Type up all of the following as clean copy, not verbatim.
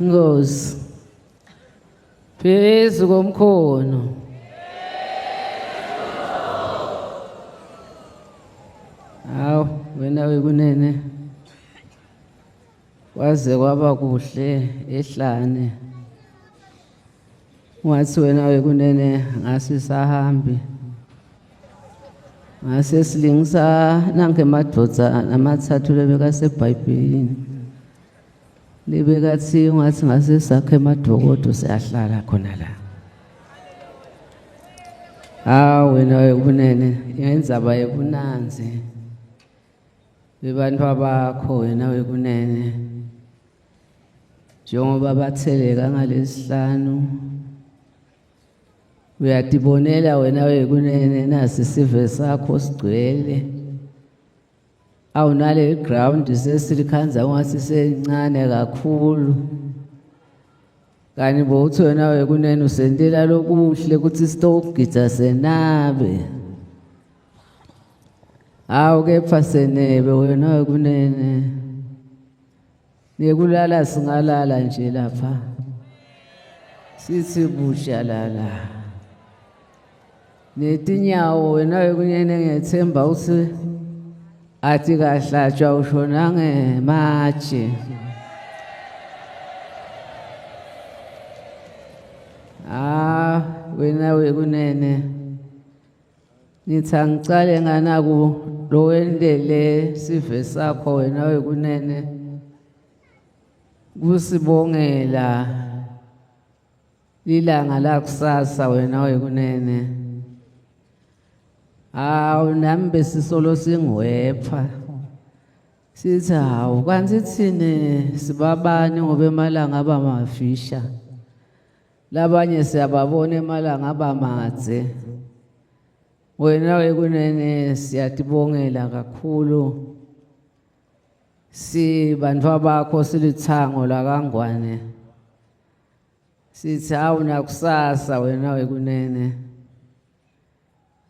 Nkosi. Phezu komkhono. Hawu wena wekunene. Kwaze kwaba kuhle ehlane. Wathi wena wekunene ngase sahambi. Ngase silingisa nange madoda namathathu lebekaseBhayibhelini. Lebekathi ungathi ngase sakhe emadokodo siyahlala khona la. Hawu wena wekunene inzaba yebunanzi. Bebantfu bakho wena wekunene. Njengoba batheleka ngalesihlanu uyatibonela wena wekunene nasi sive sakho sigcwele awunale ground sesilikhanza ungathi sencane kakhulu kani bowuthi wena wekunene usentela lokuhle ukuthi sitogidza senabe hawu kepha senebe wena wekunene Nekulala singalala nje lapha. Sithi busha lala. Netinyawo wena kunyene ngethemba uthi athi kahlatshwa ushona ngematshe. Ah wena wekunene Ngithi angicale nganaku lowendele sive sakho wena wekunene kusibongela lilanga lakusasa wena wekunene hawu nami besisolo singwepha sithi hawu kanti thine sibabani ngoba emalanga aba mafisha labanye siyababona emalanga abamadze wena wekunene siyatibongela kakhulu si bantfwa bakho silithango lakangwane sithi hawu nakusasa wena wekunene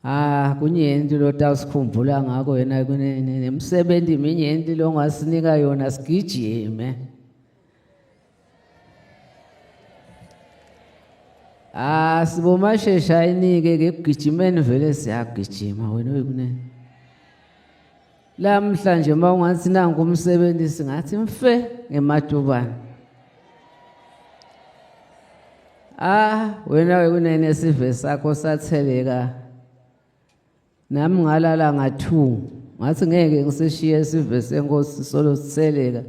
Ah kunyenti lotawusikhumbula ngako wena kunene nemsebenzi minyenti longasinika yona sigijime Ah sibomashesha inike ke kugijimeni vele siyagijima wena uyikunene. Lamhla nje uma ungathi nangu umsebenzi singathi mfe ngematubane. Ah wena wekunene sive sakho satheleka nami ngalala nga-2 ngathi ngeke ngisishiye sive senkosi solo sitheleka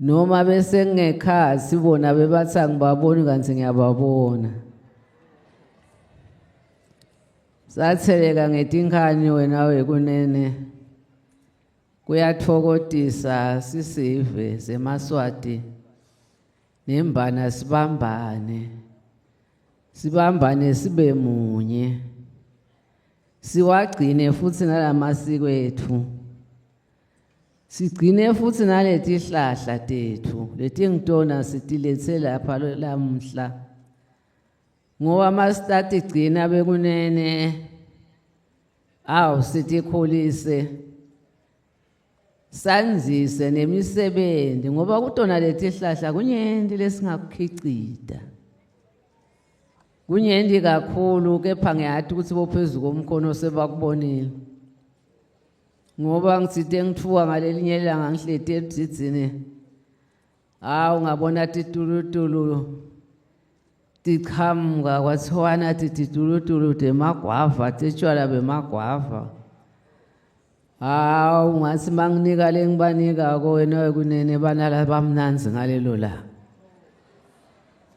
noma bese ngingekhathi bona bebathi angibaboni kanti ngiyababona satheleka ngetinkhani wena wekunene kuyathokotisa sisive semaswati nembana sibambane sibambane sibe munye siwagcine futhi nalamasiko ethu Sigcine futhi naletihlahla tethu letingitona sitilethe lapha lamhla. Ngoba masitati gcina bekunene awu sitikhulise sandzise nemisebenzi ngoba kutona letihlahla kunyenti lesingakukhicita. Kunyenti kakhulu kepha ngiyati ukuthi bophezu komkhono sebakubonile. Ngoba ngitsite ngitfuka ngalelinye ilanga ngihleti ebudzidzini hawu ngabona titulutulu tichamuka kwathiwana tititulutulu temagwava titshwala bemagwava hawu ngathi manginika lengibanikako wena wekunene banala bamnandzi ngalelo langa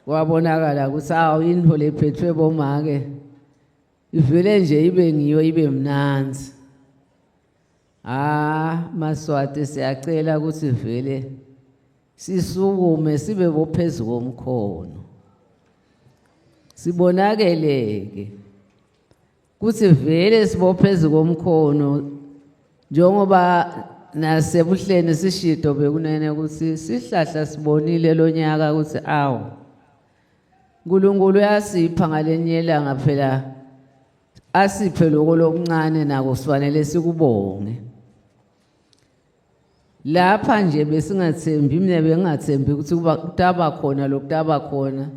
kwabonakala ukuthi hawu intfo lephethwe bomake ivele nje ibe ngiyo ibe mnandzi ah maswati siyacela ukuthi vele sisukume sibe bophezu komkhono sibonakeleke kuthi vele sibophezu komkhono njengoba nasebuhleni sishido bekunene ukuthi sihlahla sibonile lonyaka ukuthi awu uNkulunkulu uyasipha ngalenye ilanga phela asiphe lokho lokuncane nako sifanele sikubonge. Lapha nje besingathembi mina bengingathembi ukuthi kuba kutaba khona lokutaba khona.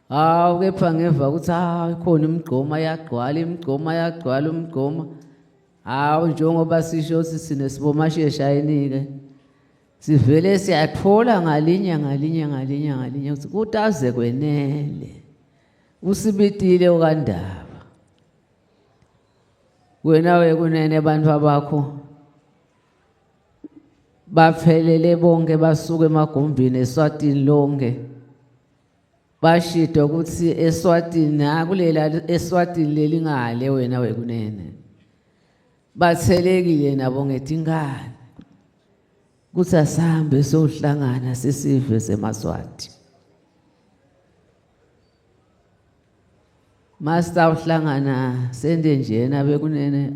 Hawu kepha ngeva ukuthi hawu ikhona imigqoma yagcwala imigqoma yagcwala umgqoma. Hawu njengoba sisho ukuthi sine sibomashesha yini-ke. Sivele siyathola ngalinye ngalinye ngalinye ngalinye ukuthi kutaze kwenele. Usibitile okandaba. Wena wekunene abantu abakho baphelele bonke basuka emagumbini eSwatini lonke. Bashido ukuthi eSwatini nakulela eSwatini lelingale wena wekunene. Bathelekile nabo ngetinkani. Kuthi asihambe sohlangana sisive semaSwati. Master uhlangana sende njena bekunene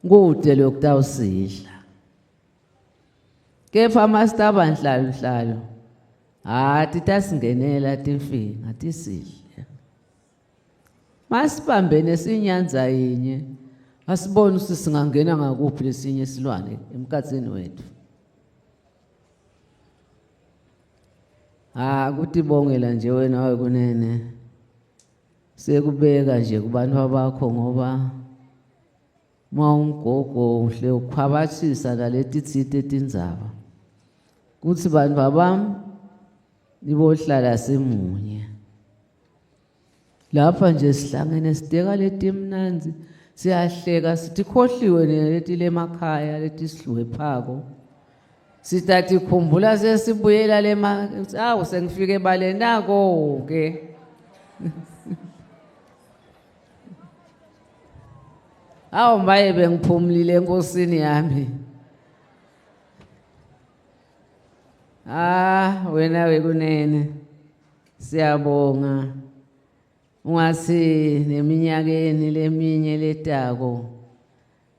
kude lokutawusidla. Kepha master banhlalo hlalo. Ha titasingenela timfinga tisidle. Masibambene sinyanza yinye. Asibone ukuthi singangena ngakuphi lesinye isilwane emkhathini wethu. Ah kutibongela nje wena wekunene. Sekubeka nje kubantu abakho ngoba uma umgogo uhle ukhwabathisa naleti tsite tindzaba. Kuthi bantu abami nibohlala simunye. Lapha nje sihlangene sideka letimnandzi siyahleka sithi khohliwe leti lemakhaya leti sihluphako. Sitathi khumbula sesibuyela lema awu sengifike ebaleni nako ke. Awu maye bengiphumlile enkosini yami. Ah wena wekunene siyabonga ungathi neminyakeni leminye letako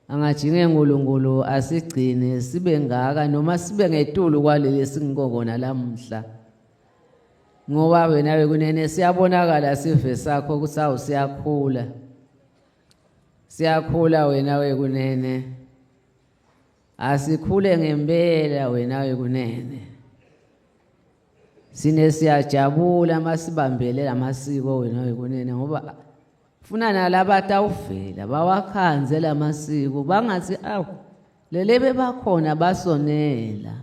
angajinge uNkulunkulu asigcine sibe ngaka noma sibe ngetulu kwaleli esingikokona lamuhla ngoba wena wekunene siyabonakala sive sakho ukuthi awu siyakhula siyakhula wena wekunene Asikhule ngempela wena wekunene. Sine siyajabula masibambele lamasiko wena wekunene ngoba funa nalaba tawuvela bawakhanze lamasiko bangathi awu lele bebakhona basonela.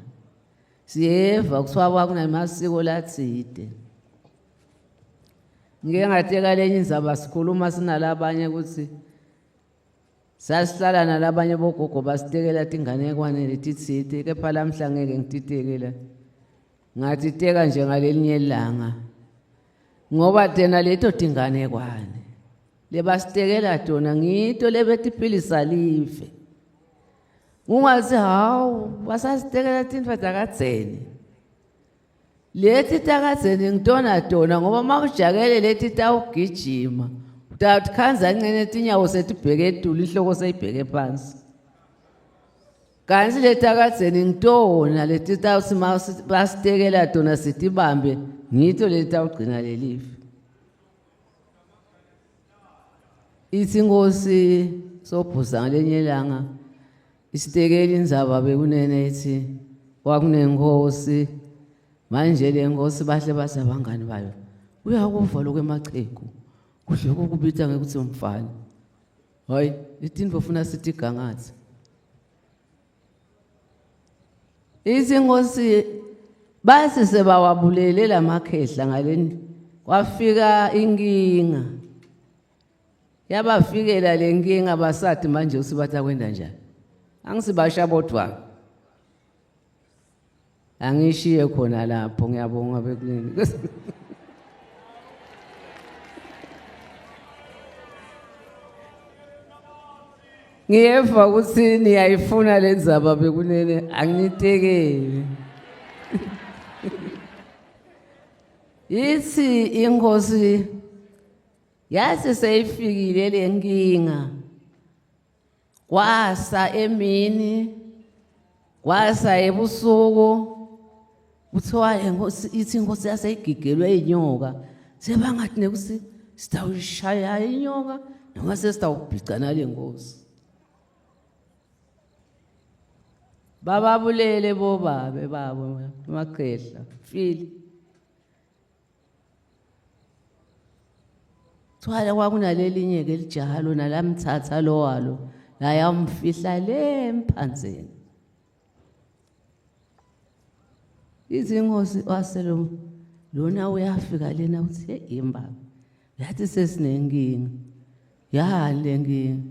Siyeva kuthiwa kwakunamasiko lathide. Ngike ngateka lenye indzaba sikhuluma sinalabanye ukuthi Sasihlala nalabanye bogogo basitekela tinganekwane letitsite kepha lamhla ngeke ngititekela. Ngatiteka nje ngalelinye ilanga. Ngoba tena leto tinganekwane lebasitekela tona ngito lebetiphilisa live. Ungathi hawu basasitekela tintfo takadzeni. Leti takadzeni ngitona tona ngoba uma ujakele leti tawugijima utawutikhandza ncene tinyawo setibheke etulu inhloko seyibheke phansi. Kanti leti takadzeni ngitona leti tawutsi basitekela tona sitibambe ngito leti tawugcina lelive. Ithi inkosi sobhuza ngalenye ilanga isitekela indzaba bekunene ithi kwakunenkosi manje le nkosi bahle bathi abangani bayo uyakuva lokho emachegu kuhle kokubita ngekuthi umfana hayi itinto funa sithi gangathi Ithi inkosi bathi sebawabulele lamakhehla ngaleni kwafika inkinga yabafikela le nkinga basathi manje usibatha kwenda njani angisibasha bodwa angishiye khona lapho ngiyabonga bekunini ngiyeva ukuthi niyayifuna le ndzaba bekunene anginitekeli ithi inkosi yathi seyifikile le nkinga Kwasa emini kwasa ebusuku kuthiwa inkosi ithi inkosi yaseyigigelwe inyoka sebangathi nekusi sitawuyishaya inyoka noma sesitawubhica nale nkosi. Bababulele bobabe babo emakhehla fili. Thwala kwakunalelinye ke lijaha lona lamthatha lo walo layamfihla le emphandzeni. Ithi inkosi waselo lona uyafika lena uthi hey imbaba yathi sesinenkinga ya le nkinga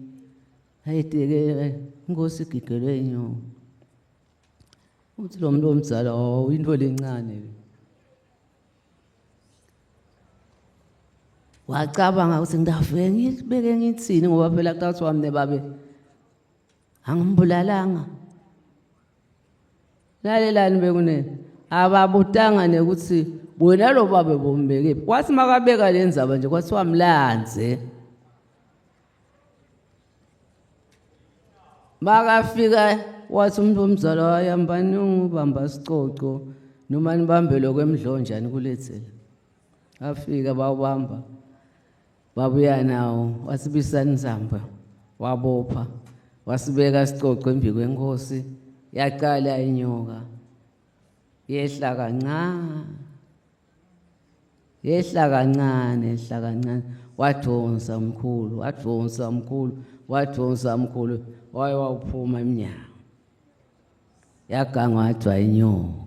ayideke inkosi igigelwe inyoka uthi lo muntu omdala oh into lencane le wacabanga ukuthi ngidafike ngibeke ngithini ngoba phela kuthiwa mina babe angimbulalanga lalelani bekunene ababutanga nekuthi wena lo babe bombekephi kwathi makabeka le ndzaba nje kwathiwa mlandze makafika wathi umuntu omzala wayambani ungubamba sicoco noma nibambe lokwemdlonjani kulethela afika bawubamba babuya nawo wasibisa insamba wabopha wasibeka sicoco embi kwenkosi yaqala inyoka yehla kancane yehla kancane yehla kancane wadonsa mkhulu wadonsa mkhulu wadonsa mkhulu waye wawuphuma emnyango yagangathwa inyoka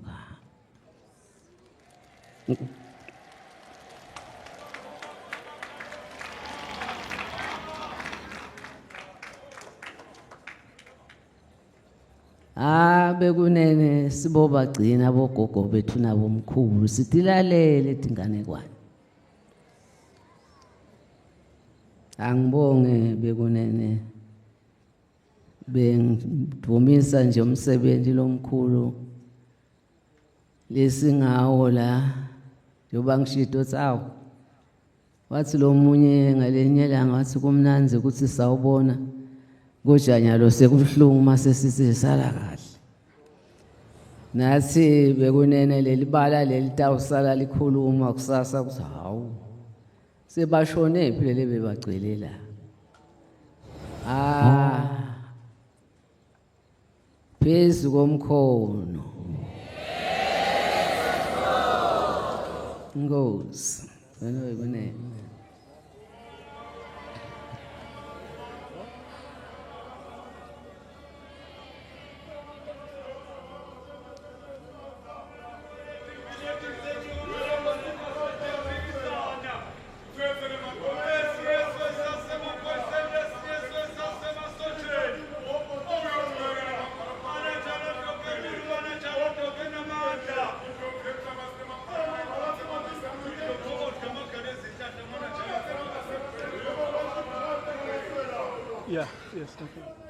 Ah bekunene sibobagcina bogogo bethu nabomkhulu sitilalele tinganekwane. Angibonge bekunene bengidumisa nje umsebenzi lomkhulu lesingawo la njengoba ngishito ukuthi awu wathi lo munye ngalenye ilanga wathi kumnandzi ukuthi sawubona kojanyalo sekubuhlungu uma sesithi sala kahle nathi bekunene leli bala leli tawusala likhuluma kusasa ukuthi hawu sebashone phi leli bebagcwele la ah phezu komkhono Nkosi wena wekunene Yeah, yes, okay.